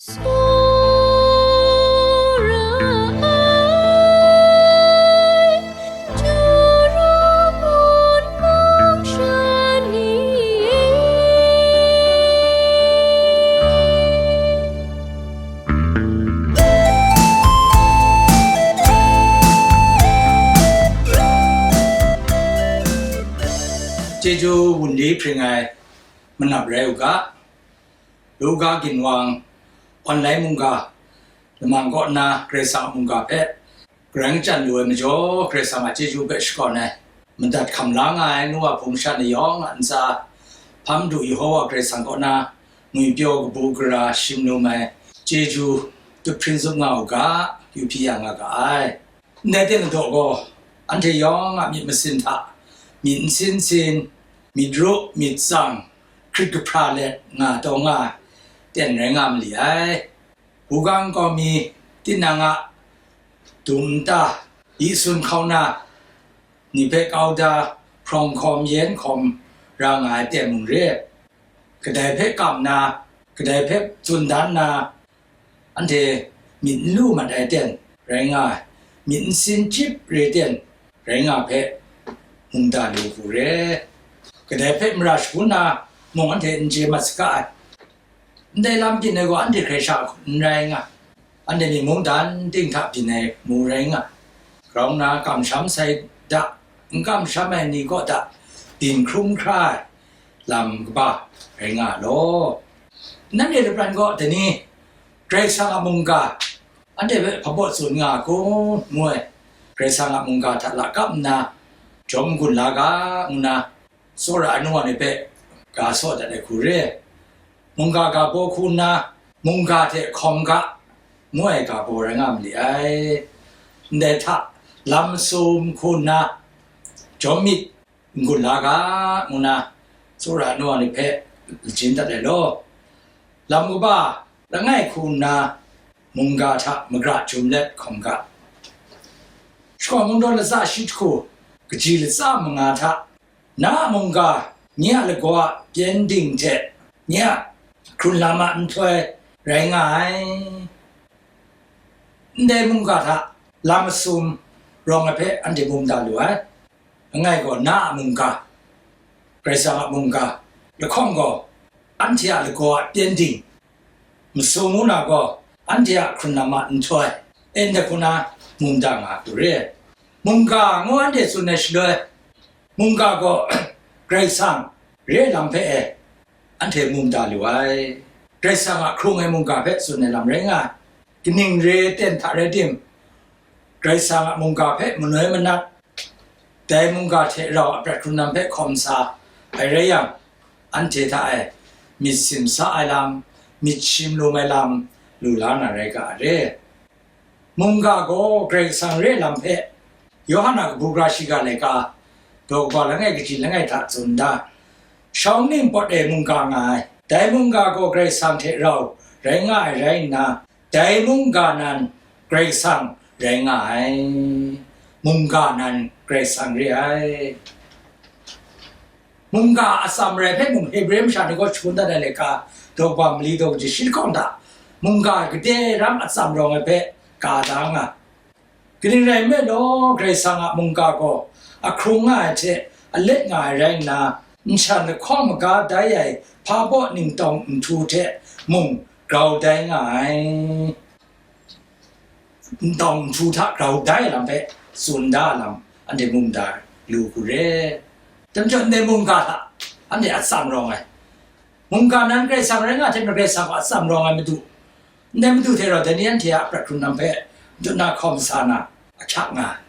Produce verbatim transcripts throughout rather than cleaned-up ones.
Tsawra ai, Juru mung sha ni e. Chyeju wunli hpring ai manap rai u ga, Luka ginwang online mungga lamang kaw nna Karai Kasang a mungga hpe karai kachyan lu ai majaw, Karai Kasang a chyeju hpe shakawn ai, madat hkam la nga ai nu wa hpung sha ni yawng a ntsa, Hpa Madu Yehowa Karai Kasang kaw na ngwipyaw kabu gara shim lum ai chyeju tup hpring zup nga u ga, yu hpyi ya nga ga ai. Ndai ten ladaw gaw, anhte yawng a myit masin hta myit nsin sin, myit ru myit tsang, hkrit kahpra let nga taw nga ai ten rai nga mali ai. Hpung kau mi tinang a dum nta, yi sun hkau na ni hpe kau da, hprawng hkawm yen hkawm ra nga ai ten mung re, kadai hpe kam na, kadai hpe tsun dan na, anhte myit n lu mat ai ten rai nga ai, myit n sin chyip re ten rai nga hpe mungda lu hku re. Kadai hpe mara shagun na mung anhte n chye mat saga ai. Ndai lam byin ai gaw anhte hkrai sha n rai nga, anhte myit mungdan ting hta byin ai mu rai nga, grau nna kamsham sai da, n kamsham ai ni kaw da byin hkrum hkra ai lam kaba rai nga law. Nanhte lapran gaw dai ni, Karai Kasang a mungga anhte hpe hpa baw tsun nga a kun, ngu ai. Karai Kasang a mungga hta lakap nna jawm n-gun la ga, ngu nna tsawra ai nu wa ni hpe ga saw dat ai hku re. Mungga ga baw hku nna, mungga hte hkawm ga, ngu ai ga baw rai nga mali ai. Ndai hta, lam masum hku nna, jawm myit n-gun la ga, ngu nna tsawra ai nu wa ni hpe lajin dat ai law. Lam kaba langai hku nna, mungga hta magra jum let hkawm ga. Shakawn Kungdawn latsa shi jahku, kaji latsa manga hta, na a mungga nye a lagaw a pyengdin hte nye a hkrun lam a nhtoi rai nga ai. Ndai mungga hta lam masum rawng ai hpe anhte mungda lu ai. Langai gaw na a mungga, Karai Kasang a mungga lahkawng gaw, anhte a lagaw a pyengdin, masum ngu na gaw, anhte a hkrun lam a nhtoi, en da hku na mungda nga tu re. Mungga ngu anhte tsun ai shaloi, mungga gaw Karai Kasang re ai lam hpe e anhte mungda lu ai. Karai Kasang a hkrung ai mungga hpe tsun ai lam rai nga ai. Kaning re ten hta rai tim, Karai Kasang a mungga hpe manoi manat, dai mungga hte rau a prat hkrun lam hpe hkawm sa ai rai yang, anhte hta e myit simsa ai lam, myit shim lum ai lam lu la na rai ga re. Mungga gaw Karai Kasang re lam hpe Yawhan a kabu gara shiga laika, daw kaba langai kaji langai hta tsun da, shawng ning pawt e mungga nga ai. Dai mungga gaw Karai Kasang hte rau rai nga ai rai nna, dai mungga nan Karai Kasang rai nga ai. Mungga nan Karai Kasang re ai. Mungga atsam rai hpe mung Hebre masha ni gaw shangun dat ai laika, daw kaba mali daw kaji shi lahkawng hta, mungga gade ram atsam rawng ai hpe ka da nga. Kaning rai nme law, Karai Kasang a mungga gaw ahkrung nga ai hte alet nga ai rai nna, nshan lahkawng maga dai ai hpa baw ningtawng nhtu hte mung grau dai nga ai. Ningtawng nhtu hta grau dai lam hpe tsun da lam, anhte mungda lu hku re. Dai majaw, ndai mungga hta anhte atsam rawng ai. Mungga nan Karai Kasang rai nga hte, Karai Kasang a atsam rawng ai Madu, ndai Madu hte rau dai ni anhte a prat hkrun lam hpe dut na hkawm sa na ahkyak nga ai.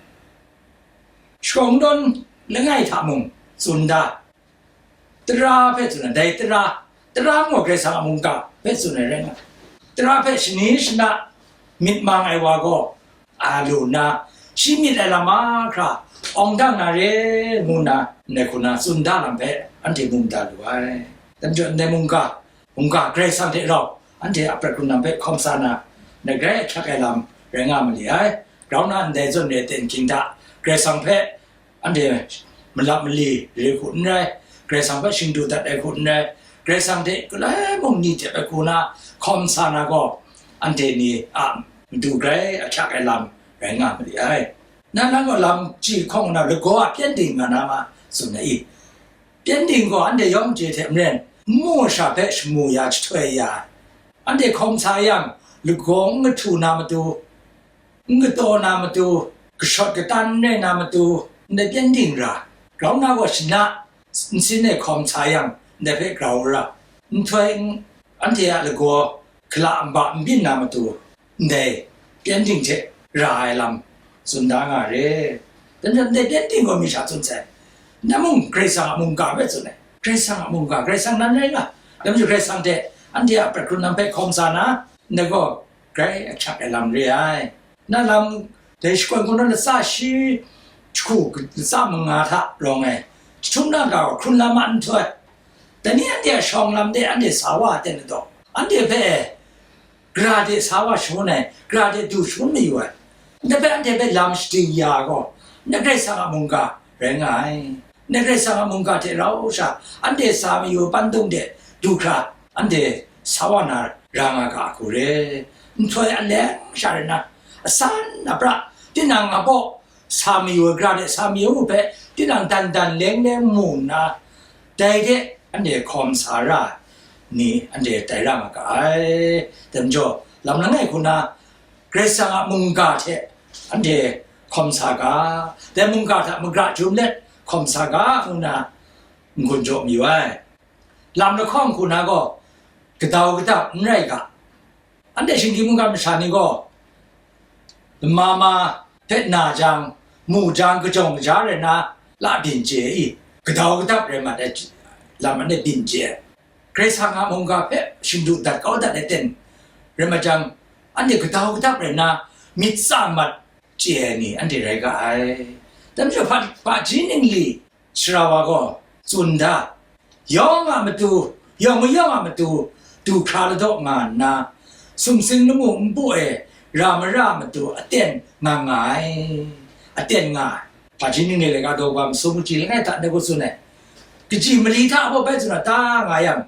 Shakawn Kungdawn langai hta mung tsun da, tara hpe tsun ai, dai tara, tara gaw Karai Kasang a mungga hpe tsun ai rai nga ai. Tara hpe shani shana myit mang ai wa gaw, a lu nna, shi myit ai lam mahkra awng dang na re, ngu nna, ndai hku na tsun da lam hpe anhte mungda lu ai. Dai majaw, ndai mungga, mungga Karai Kasang hte rau anhte a prat hkrun lam hpe hkawm sa na, ndai grai ahkyak ai lam rai nga ma li ai. Grau nna ndai zawn re ten hkying hta, Karai Kasang hpe anhte malap mali re hku n rai, Karai Kasang hpe shingdu dat ai hku n rai, Karai Kasang hte galai mung ni jep ai hku na hkawm sa na gaw, anhte ni a matu grai ahkyak ai lam rai nga ma li ai. Nang gaw lam chyi hkawng na lagaw a pyengdin nga na ma tsun ai i? Pyengdin gaw anhte yawng chye hte maren, nmu sha hpe shamu ya, jahtoi ya ai. Anhte hkawm sa yang, lagaw n kahtu na matu, n kataw na matu, kashawt katan n rai na matu, ndai pyengdin ra. Grau na gaw shana, nsin e hkawm sa yang, ndai hpe grau ra. Nhtoi n-, anhte a lagaw hkala nba n byin na matu, ndai pyengdin hte ra ai lam tsun da nga re. Dai majaw, ndai pyengdin gaw mi sha tsun sai, nang mung Karai Kasang a mungga hpe tsun ai. Karai Kasang a mungga, Karai Kasang nan rai nga. Dai majaw, Karai Kasang hte anhte a prat hkrun lam hpe hkawm sa na, ndai gaw grai ahkyak ai lam re ai. Na lam dai shakawn hkungdawn latsa shi jahku latsa manga hta rawng ai, jahtum na ga gaw hkrun lam a nhtoi, dai ni anhte a shawng lam de anhte sa wa ai aten ladaw, anhte hpe gara de sa wa shangun ai, gara de du shangun mayu ai, ndai hpe anhte hpe lam shading ya gaw, ndai Karai Kasang a mungga rai nga ai. Ndai Karai Kasang a mungga hte rau sha, anhte sa mayu ai pandung de du hkra, anhte sa wa na ra nga ga hku re. Nhtoi aleng sha rai na, asan apra, tinang a baw sa mayu ai, gara de sa mayu ai hpe, tinang dan dan leng leng mu nna, dai de anhte hkawm sa ra ni, anhte tai ra nga ga ai. Dai majaw, lam langai hku na, Karai Kasang a mungga hte anhte hkawm sa ga, dai mungga hta magra jum let hkawm sa ga, ngu na n-gun jaw mayu ai. Lam lahkawng hku na gaw, kadau kadap n rai ga. Anhte shinggyim mungkan masha ni gaw, lama ma hpe na jang, mu jang, kajawng kaja rai na, la byin chye i, kadau kadap rai mat ai lam anhte byin chye ai. Karai Kasang a mungga hpe shingdu dat kau dat ai aten rai mat jang, anhte kadau kadap rai nna, myit tsa mat chye ai ni anhte rai ga ai. Dai majaw, hpa, hpaji ningli sara wa gaw tsun da, yawng a matu, yawng mayawng a matu du hkra ladaw nga nna, sumsing lamu npu e ra mara matu aten nga nga ai, aten nga ai. Hpaji ningli laika daw wa masum kaji langai hta ndai hku tsun ai. Kaji mali hta baw bai tsun na ta nga yang,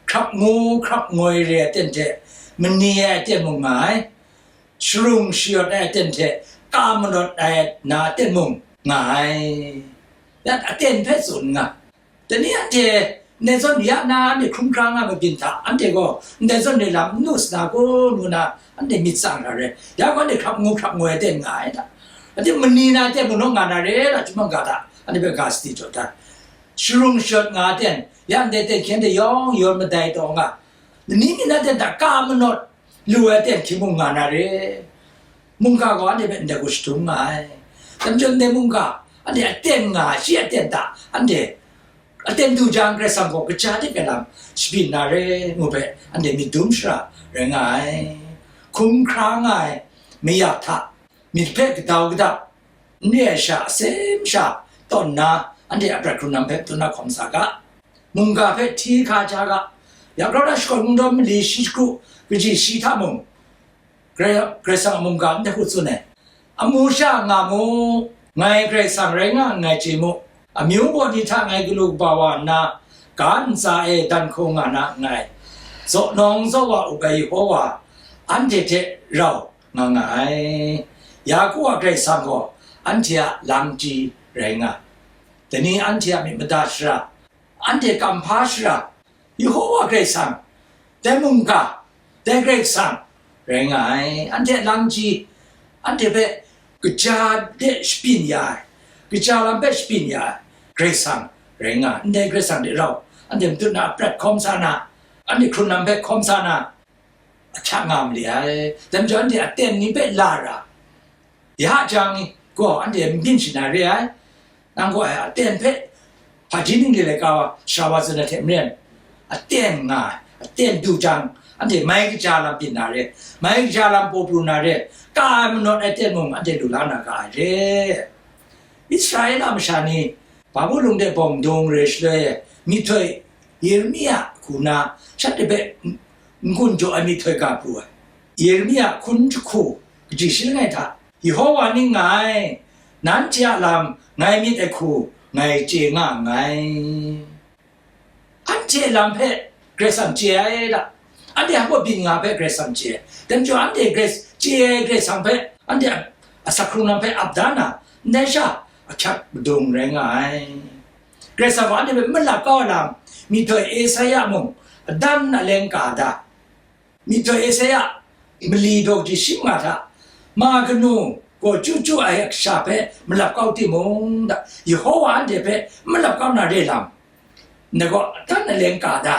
hkrap ngu hkrap ngoi re ai aten hte mani ai aten mung nga ai, sharung shayawt ai aten hte ka manawt ai na aten mung nga ai. Ya, aten hpe tsun nga. Dai ni anhte ndai zawn ya na, anhte hkrum hkra nga mabyin hta, anhte gaw ndai zawn ni lam n nu sa na kun ngu na, anhte myit tsang hkra re. Ya gaw, anhte hkrap ngu hkrap ngoi aten nga ai hta, anhte mani na aten mung naw nga na re, la chyum mungga hta anhte hpe ga sadi jaw da. Sharung shayawt nga aten, ya ndai aten hkyen de yawng yawn madai taw nga, ni myit na aten hta ka manawt lu ai aten hkyen mung nga na re. Mungga gaw anhte hpe ndai hku shadum nga ai. Dai majaw, ndai mungga, anhte aten nga ai, shi aten hta, anhte aten du jang, Karai Kasang gaw kaja de ai lam shabyin na re, ngu hpe anhte myit dum shara rai nga ai. Hkrum hkra nga ai mayat hta, myit hpe kadau kadap n re ai sha, atsem sha tawn nna, anhte a prat hkrun lam hpe tun na hkawm sa ga, mungga hpe hti hka ja ga, ya grau na shakawn kungdawn mali shi jahku kaji shi hta mung, Karai, Karai Kasang a mungga ndai hku tsun ai, amu sha nga mu, ngai Karai Kasang rai nga nngai chye mu, amyu baw ni hta ngai galu kaba wa nna, ga ntsa e dan hkung nga na nngai, zaw nawng zaw wa up ai Yehova anhte hte rau nga nga ai. Yaku a Karai Kasang gaw anhte a langchyi rai nga, dai ni anhte a myit mada shara, anhte kamhpa shara, Yehova Karai Kasang, dai mungga, dai Karai Kasang rai nga ai. Anhte a langchyi, anhte hpe kaja de shabyin ya ai, kaja lam hpe shabyin ya ai Karai Kasang rai nga ai. Ndai Karai Kasang de rau, anhte matut na prat hkawm sa na, anhte hkrun lam hpe hkawm sa na, ahkyak nga ma li ai. Dai majaw, anhte aten ni hpe la ra, ya jang gaw anhte n byin shin na re ai. Nang gaw aten hpe hpaji ningli laika wa sara wa tsun ai hte maren, aten nga ai, aten du jang, anhte mai kaja lam byin na re, mai kaja lam paw pru na re, ka ai manawt ai aten mung anhte lu la na ga ai re. Israela masha ni Babilon de bawng dung re shaloi e, myihtoi Yeremia hku na shanhte hpe n-, n-gun jaw ai myihtoi ga pru ai. Yeremia hkun jahku kaji shi langai hta, Yehova ning nga ai, nanhte a lam ngai myit ai hku ngai chye nga nngai. Anhte lam hpe Karai Kasang chye ai da. Anhte hpa byin nga hpe Karai Kasang chye ai. Dai majaw anhte Karai, chye ai Karai Kasang hpe, anhte a, asak hkrung lam hpe ap da na, ndai sha ahkyak madung rai nga ai. Karai Kasang gaw anhte hpe malap kau ai lam, myihtoi Esaia mung, adan aleng ka da. Myihtoi Esaia mali daw kaji shi manga hta, ma kanu gaw chyu chyu ai kasha hpe malap kau timung, da, Yehova anhte hpe malap kau na re lam, ndai gaw adan aleng ka da,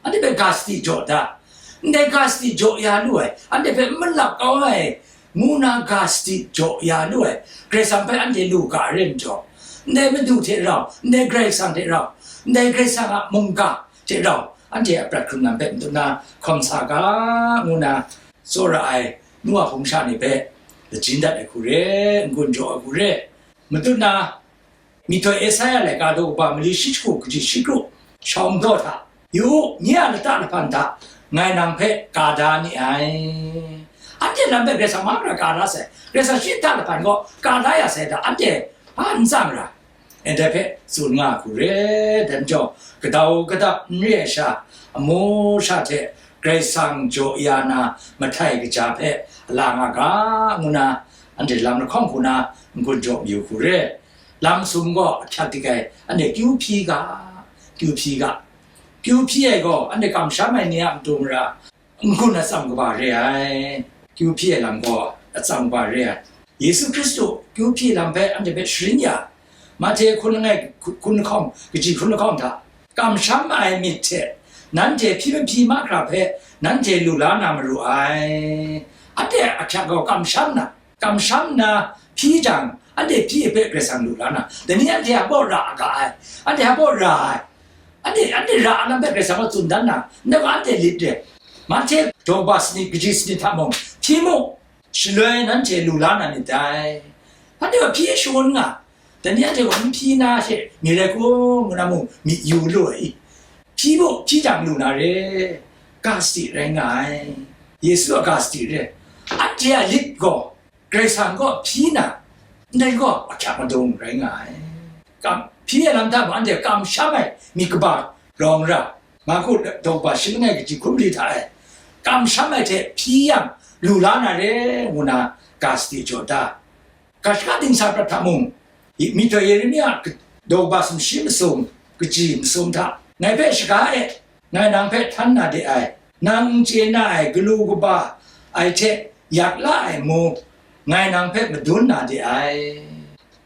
anhte hpe ga sadi jaw da, ndai ga sadi jaw ya lu ai, anhte hpe malap kau ai, ngu na ga sadi jaw ya lu ai, Karai Kasang hpe anhte lu ga ai rai majaw, ndai Madu hte rau, ndai Karai Kasang hte rau, ndai Karai Kasang a mungga hte rau, anhte a prat hkrung lam hpe matut na hkawm sa ga, ngu na tsawra ai nu a hpung sha ni hpe lajin dat ai hku re, n-gun jaw ai hku re. Matut na, myihtoi Esaia laika daw kaba mali shi jahku kaji shi kru shawng daw hta, yu u, nye a lata lahpan hta ngai nang hpe ka da ni ai. Anhte lam hpe Karai Kasang mahkra ka da sai, Karai Kasang shi lata lahpan gaw ka da ya sai hta, anhte hpa n tsang ra, ndai hpe tsun nga hku re. Dai majaw, gadau gadap n re ai sha, amu sha hte Karai Kasang jaw ya na mahtai kaja hpe a la nga ga, ngu na anhte lam lahkawng hku na n-gun jaw mayu hku re. Lam sum gaw ahkyak dik ai, anhte kyu hpyi ga, kyu hpyi ga. Kyu hpyi ai gaw anhte kamsham ai ni a matu mara n-gun atsam kaba re ai. Kyu hpyi ai lam gaw atsam kaba re ai. Yesu Hkristu kyu hpyi ai lam hpe anhte hpe sharin ya, Mahte hkun langai hku-, hkun lahkawng, kaji hkun lahkawng hta, kamsham ai myit hte nanhte hpyi mahpyi mahkra hpe nanhte lu la na maru ai. Anhte ahkyak gaw kamsham na, kamsham na hpyi jang, anhte hpyi ai hpe Karai Kasang lu la na, dai ni anhte a baw ra ga ai, anhte a baw ra ai, anhte, anhte ra ai lam hpe Karai Kasang gaw tsun dan na, ndai gaw anhte lit re. Mahte daw kaba sanit, kaji sanit hta mung hpyi mu, shaloi nanhte lu la na myit dai. Anhte gaw hpyi shangun nga, dai ni anhte gaw n hpyi na she, mi rai kun, ngu na mung myit yu lu ai. Hpyi mu, hpyi jang lu na re, ga sadi rai nga ai. Yesu a ga sadi re. Anhte a lit gaw, Karai Kasang kaw hpyi na, ndai gaw ahkyak madung rai nga ai. Kam, hpyi ai lam hta mung anhte kamsham ai myit kaba rawng ra, Marku daw kaba shi langai kaji hkun mali hta e, kamsham ai hte hpyi yang lu la na re, ngu na ga sadi jaw da. Ga shaka dingsa prat hta mung, myihtoi Yeremia daw kaba sumshi masum, kaji masum hta, ngai hpe shaga e, ngai nang hpe htan na de ai, nang n chye na ai galu kaba ai hte yak la ai mu, ngai nang hpe madun na de ai.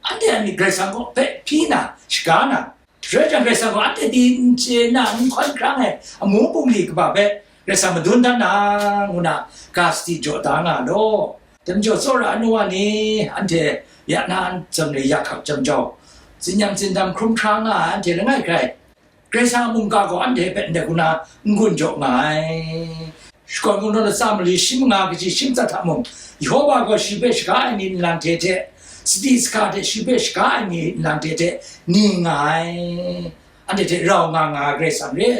Anhte a myit Karai Kasang kaw hpe hpyi na, shaga na, rai jang, Karai Kasang gaw anhte pyi n chye na, n hkawn hkrang ai amu bungli kaba hpe Karai Kasang madun dan na, ngu na ga sadi jaw da nga law. Dai majaw, tsawra ai nu wa ni, anhte ya na a ntsa re, ya hkak jam jau, tsinyam tsindam hkrum hkra nga ai, anhte langai hkrai Karai Kasang a mungga gaw anhte hpe ndai hku na n-gun jaw nga ai. Shakawn Kungdawn latsa mali shi manga kaji shi matsat hta mung, Yehova gaw shi hpe shaga ai ni nlang hte hte, sadi sahka hte shi hpe shaga ai ni nlang hte hte ni nga ai. Anhte hte rau nga nga ai Karai Kasang re.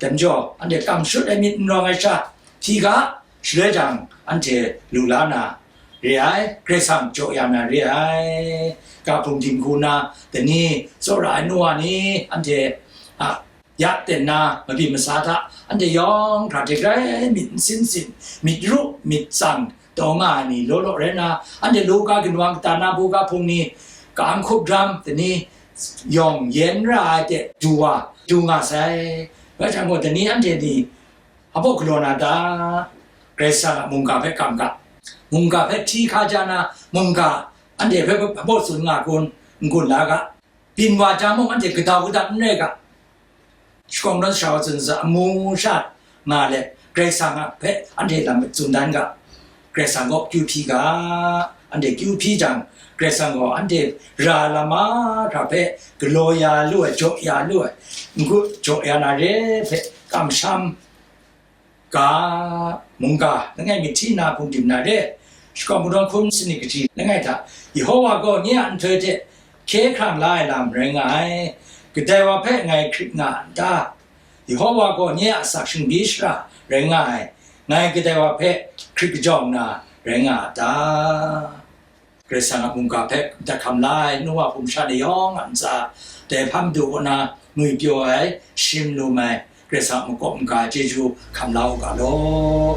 Dai majaw, anhte kam shut ai myit n rawng ai sha, hpyi ga, shaloi jang anhte lu la na re ai, Karai Kasang jaw ya na re ai. Ga hpung dim hku na, dai ni, tsawra ai nu wa ni, anhte a ya ten na mabyin masa hta, anhte yawng hkra hte grai myit n sin sin, myit ru myit tsang taw nga ai ni law law rai nna, anhte Luka ginwang kata na buga hpung ni, ka n hkup dram, dai ni, yawng yen ra ai hte du wa, du nga sai. Rai jang gaw, dai ni anhte ni hpabaw galaw na ta? Karai Kasang a mungga hpe kam ga, mungga hpe hti hkaja na, mungga anhte hpe hpabaw tsun nga kun, n-gun la ga, byin wa ja mung, anhte gadau gadap n rai ga, shakawn kungdawn sara wa tsun sa, amu sha nga let, Karai Kasang a hpe anhte lam tsun dan ga, Karai Kasang gaw kyu hpyi ga, anhte kyu hpyi jang, Karai Kasang gaw anhte ra lam mahkra hpe galaw ya lu ai, jaw ya lu ai, n-gun jaw ya na re hpe kamsham ga, mungga langai mi hti na hpung dim na re, shakawn kungdawn hkun sanit kaji langai hta, Yehova gaw nye a nhtoi hte hkye hkrang la ai lam rai nga ai, kadai wa hpe ngai hkrit nga a n ta? Yehova gaw nye a asak shingbyi shara rai nga ai, ngai kadai wa hpe hkrit kajawng na rai nga a ta? Karai Kasang a mungga hpe dat hkam la ai nu wa hpung sha ni yawng a ntsa, dai hpa madu kaw na ngwipyaw ai, shim lum ai, Karai Kasang a makawp maga chyeju hkam la u ga law.